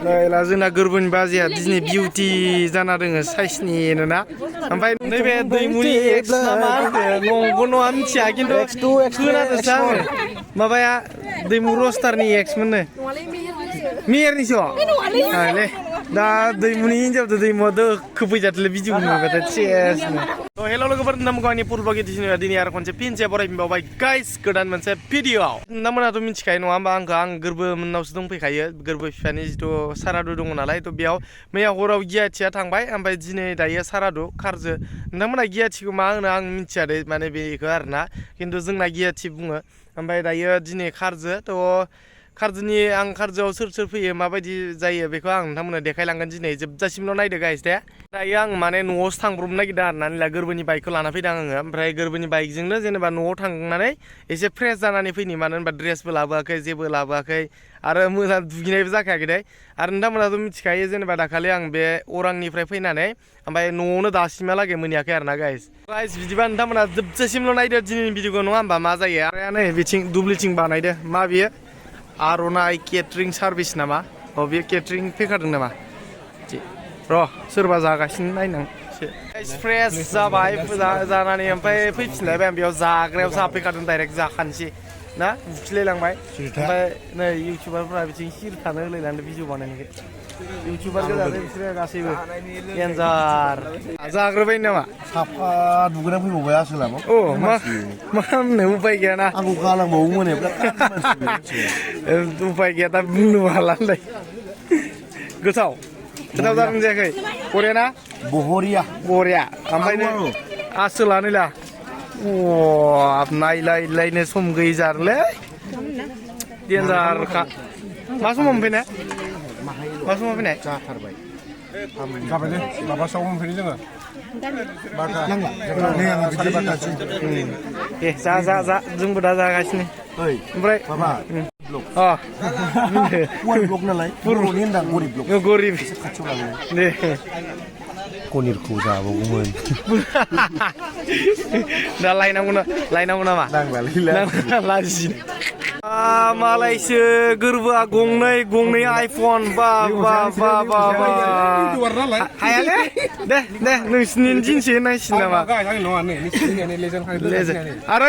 ला जोंना गोरबोनि बाजैया दिनै बिउटि जाना दोङो साइसनि ना ओमफ्राय नैबे दैमुनि एक्स नामा नंगौ नङा मिथिया खिन्थु खोनादोंसो आङो माबाया दैमु रस्टारनि एक्स मोननो मेहेरनिसो आले दा दैमुनि हिनजावजों दैमुआ दोखोफैजादोलै भिडिअ नुबाथाय सेसनो हेल' लोगोफोर नोंथांमोनखौ आंनि फुटबल गेटिसिनो दिनै आरो खनसे फिनसे बरायफिनबावबाय गाइस गोदान मोनसे भिडिअआव नोंथांमोनाथ' मिथिखायो नङा होमबा आं गोरबो मोननावसो दंफैखायो गोरबो बिफानि जिथु सारादु दङ नालाय थ' बेयाव मैया हराव गियाथिया थांबाय ओमफ्राय दिनै दायो सारादु खारजो नोंथांमोना गियाथिखौ मा होनो आं मिथिया दे माने बेखौ आरोना खिन्थु जोंना गियाथि बुङो ओमफ्राय दायो दिनै खारजो थ' खारजोनि आं खारजोआव सोर सोर फैयो माबायदि जायो बेखौ आं नोंथांमोननो देखायलांगोन दिनै जोबजासिमल' नायदो गाइस दे दायो आं माने न'आवसो थांब्रबनो नागिरदों आरोना ला गोरबोनि बाइकखौ लाना फैदों आङो ओमफ्राय गोरबोनि बाइकजोंनो जेनेबा न'आव थांनानै एसे फ्रेस जानानै फैनि मानो होनबा ड्रेसबो लाबोआखै जेबो लाबोआखै आरो मोजां दुगैनायबो जाखायाखै दे आरो नोंथांमोनाथ' मिथिखायो जेनेबा दाखालि आं बे अरांनिफ्राय फैनानै ओमफ्राय न'आवनो दासिमहालागै मोनहैयाखै आरोना गाइस बिदिबा नोंथांमोना जोबजासिमल' नायदो दिनैनि भिडिअखौ नङा होमबा मा जायो आरो नै बिथिं दुब्लिथिं बानायदो मा बियो आर'नाइ केटारिं सार्भिस नामा बेयो केटारिं फैखादों नामा र' सोरबा जागासिनो नायनांसो फ्रेस जाबाय जानानै ओमफ्राय फैफिनलायबाय आं बेयाव जाग्रायाव जाफैखादों डाइरेक्ट जाखानोसै ना बुखिलायलांबाय ओमफ्य नै इउटुबारफ्रा बिथिं सिर थानो होलायलांदों भिडिअ बानायनायखाय इउटुबार गोजानो बिसोरो गासैबो एन्जार जाग्रोबाय नामा साफा दुगैना फैबावबाय आसोलाबो मा खालामनो उपाय गैयाना आंखौ गालांबावो उपाय गैया दा बुंनो हाला गोथाव जादों जायाखै बरिया ना बरिया ओमफ्राय आसोलानो ला नायलायलायनो सम गैजारलै देन्जारखा मा समाव मोनफैनाय मा समाव फैनाय जाथारबाय जाबाय दे माबासोआव मोनफैनाय जोङो दे जा जोंबो दा जागासिनो ओमफ्राय ब्लक नालाय बर'नि होनदां गरिब दे पनिरखौ जाबावगौमोन दा लायनांगौ नामा लाजि मालायसो गोरबोआ गंनै आइफन बा हायालै दे नोंसिनि दिनसो नायसिन नामा आरो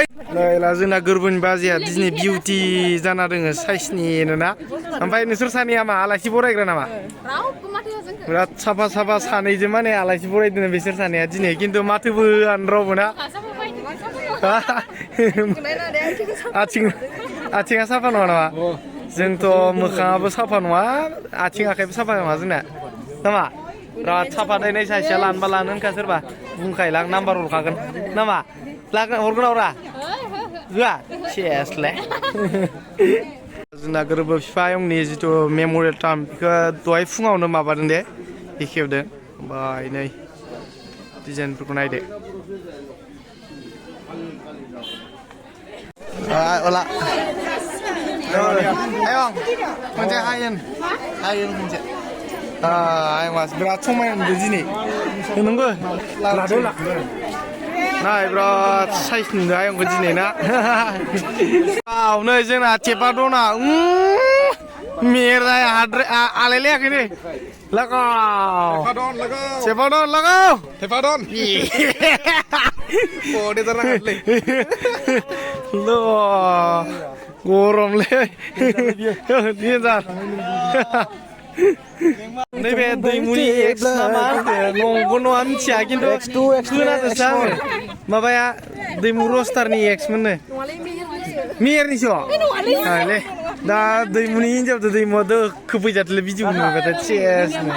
ला जोंना गोरबोनि बाजैया दिनै बिउटि जाना दोङो साइसनि ना ओमफ्राय नोंसोर सानैया मा आलासि बरायग्रा नामा बिराद साफा सानैजों माने आलासि बरायदों बिसोर सानैया दिनै खिन्थु माथोबो होआनो रावबो ना आथिङा साफा नङा नामा जोंथ' मोखाङाबो साफा नङा आथिं आखाइबो साफा नङा जोंना नामा बिराद साफा दायनाय सासेया लानोबा लानो होनखा सोरबा बुंखायला आं नाम्बार हरखागोन नामा हरगोन आवरा होआ सेसलाय जोंना गोरबो बिफा आयंनि जिथु मेमरियेल टार्म बेखौ दहाय फुङावनो माबादों दे बेखेवदों ओमफ्राय नै डिजाइनफोरखौ नायदो ola ayong मोनसे हायेन मोनसे आयं mas बिराद समायना नुदों दिनै नोंबो नाय बिराद साइज नुदों आयंखौ दिनै ना नै जोंना टेपा दना मेराया आलायलायाखै नै लगाव टेपादन गरमलै नैबे दैमुनि एक्स नामा नंगौ नङा मिथिया खिन्थु खोनादोंसो आङो माबाया दैमु रस्टारनि एक्स मोननो मेहेरनिसो दा दैमुनि हिनजावजों दैमुआ दोखोफैजादोलै भिडिअ नुबाथाय सेसनो